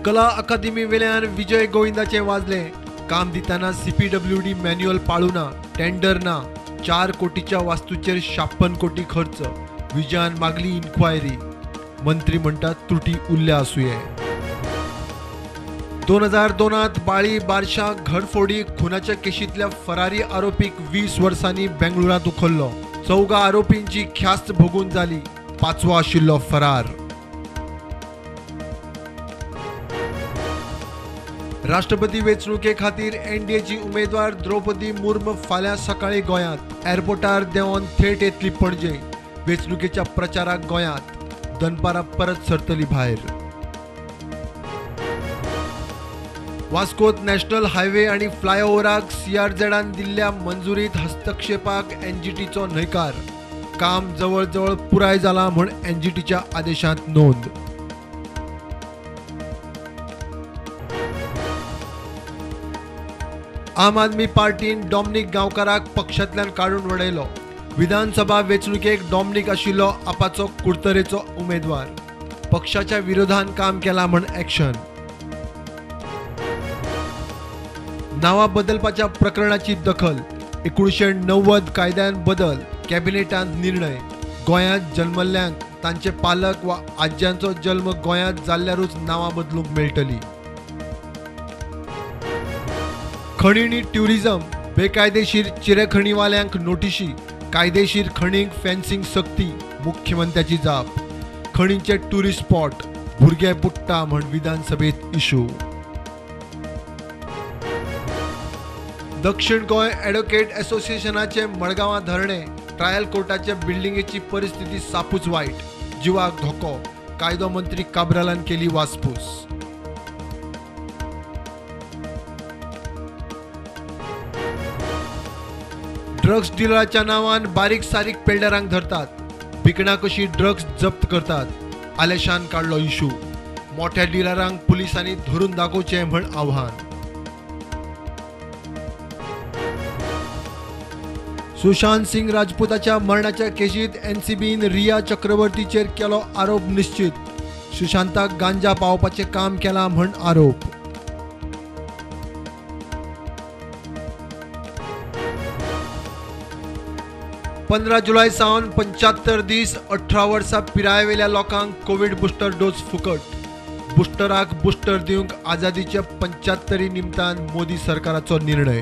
कला अकादमी वेल्यान विजय गोविंदाचें वाजलें. काम दितना सीपीडब्ल्यूडी मॅन्युअल पाळूना, टेंडर ना. 4 कोटीच्या वास्तूचेर 56 कोटी खर्च. विजयान मागली इन्क्वायरी. मंत्री म्हणटात त्रुटी उरल्या आसुये. 2002 बाळी बारशा घरफोडी खुनाच्या केशींतल्या फरारी आरोपीक 20 वर्सांनी बेंगळुरांत उखल्लो. 4 आरोपींची ख्यास्त भोगून जाली. 5वो आशिल्लो फरार. राष्ट्रपती वेंचणुके खातीर एनडीएची उमेदवार द्रौपदी मुर्मू फाल्यां सकाळीं गोंयांत. एअरपोर्टार देंवन थेट येतली पणजे. वेंचणुकेच्या प्रचाराक गोंयांत. दनपारां परत सरतली भायर. वास्कोत नॅशनल हायवे आनी फ्लायओव्हराक सीआरझेडान दिल्ल्या मंजुरीत हस्तक्षेपाक एनजीटीचो न्हयकार. काम जवळ जवळ पुराय जालां म्हूण एनजीटीच्या आदेशांत नोंद. आम आदमी पार्टीन डॉमनिक गांवकाराक पक्षांतल्यान काडून वडयलो. विधानसभा वेंचणुकेक डॉमनिक आशिल्लो आपाचो कुडतरेचो उमेदवार. पक्षाच्या विरोधान काम केलां म्हूण एक्शन. नांवां बदलपाच्या प्रकरणाची दखल. 1990 कायद्यान बदल. कॅबिनेटांत निर्णय. गोंयांत जल्मल्ल्यांक तांचे पालक वा आज्यांचो जल्म गोंयांत जाल्ल्यारूच नांवां बदलूंक मेळटली. खणी ट्युरिझम बेकायदेशीर चिरेखणीवाल्यांक नोटिशी. कायदेशीर खणींक फेन्सिंग सक्ती. मुख्यमंत्र्याची जाप. खणींचे ट्युरिस्ट स्पॉट भुरगे बुडटा म्हण विधानसभेत इशू. दक्षिण गोंय ॲडव्होकेट असोसिएशनाचे मडगांवां धरणें. ट्रायल कोर्टाच्या बिल्डिंगेची परिस्थिती सापूच वायट. जिवाक धोको. कायदो मंत्री काब्रालान केली वासपूस. ड्रग्स डिलराच्या नांवान बारीक सारीक पेल्डरांक धरतात. बिकणां कशी ड्रग्स जप्त करतात. आलेशान काडलो इशू. मोठ्या डिलरांक पुलिसांनी धरून दाखोवचें म्हण आव्हान. सुशांत सिंग राजपूताच्या मरणाच्या केशींत एनसीबीन रिया चक्रवर्तीचेर केलो आरोप निश्चित. सुशांताक गांजा पावोवपाचें काम केलां म्हण आरोप. पंदरा जुलय सावन 75 दीस 18 वर्सां पिरायेवेल्या लोकांक कोवीड बुस्टर डोस फुकट. बुस्टराक बुस्टर दिवंक आझादीच्या 75 निमतान मोदी सरकाराचो निर्णय.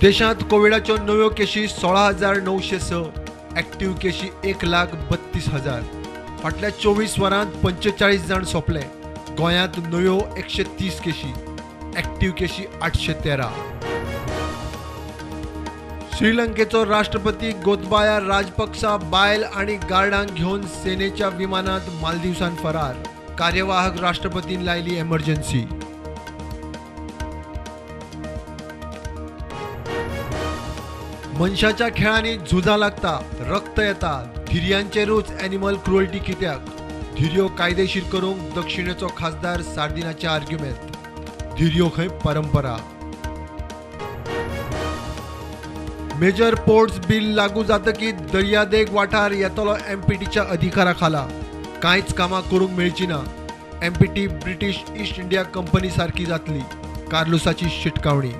देशांत कोविडाच्यो नव्यो केशी 16,906, ऍक्टिव्ह केशी 1,32,000. फाटल्या 24 वरांत 45 जाण सोंपले. गोंयांत नव्यो 130 केशी, ऍक्टिव्ह केशी 813. श्रीलंकेचो राष्ट्रपती गोतबाया राजपक्सा बायल आनी गार्डांक घेवन सेनेच्या विमानांत मालदीवसान फरार. कार्यवाहक राष्ट्रपतीन लायली एमर्जन्सी. मनशाच्या खेळांनी झुजां लागता, रक्त येता. धिरयांचेरूच एनिमल क्रुएल्टी कित्याक? धिरयो कायदेशीर करूंक दक्षिणेचो खासदार सार्दिनाचे आर्ग्युमेंत. धिरयो खंय परंपरा. मेजर पोर्ट्स बिल लागू जातकीच दर्यादेग वाठार येतलो एमपीटीच्या अधिकारा खाला. कांयच कामां करूंक मेळची ना. MPT British East India company सारकी जातली. कार्लुसाची शिटकावणी.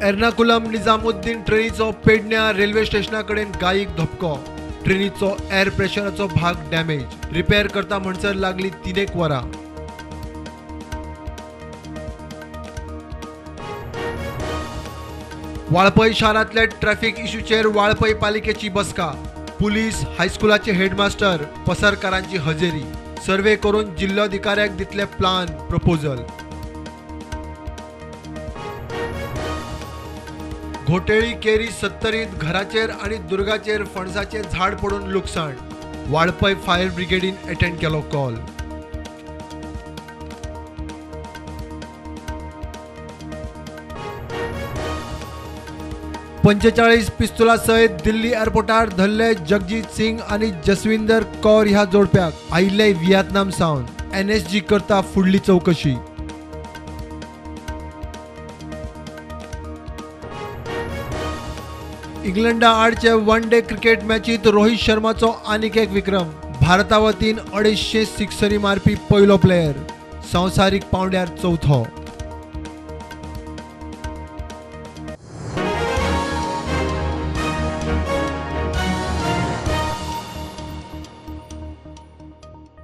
एर्नाकुलम निजामुद्दीन ट्रेनीचो पेडण्या रेल्वे स्टेशना कडेन गायीक धपको. ट्रेनीचो एअर प्रेशराचो भाग डॅमेज. रिपेअर करता म्हणसर लागली 3 वरां. वाळपय शारांतल्या ट्रॅफिक इश्यूचेर वाळपय पालिकेची बसका. पुलीस, हायस्कुलाचे हेडमास्टर, पसरकारांची हजेरी. सर्वे करून जिल्लोधिकाऱ्याक दितले प्लान प्रपोजल. घोटेळी केरी 70 घराचेर आनी दुर्गाचेर फणसाचें झाड पडून लुकसाण. वाळपय फायर ब्रिगेडीन अटेंड केलो कॉल. 45 पिस्तुला सयत दिल्ली एअरपोर्टार धरले जगजीत सिंग आनी जसविंदर कौर ह्या जोडप्याक. आयिल्ले व्हिएतनाम सावन. एनएसजी करता फुडली चवकशी. इंग्लंडा आडचे वन डे क्रिकेट मॅचीत रोहित शर्माचो आनीक एक विक्रम. भारता वतीन 250 सिक्सरी मारपी पयलो प्लेयर, संवसारीक पांवड्यार चवथो.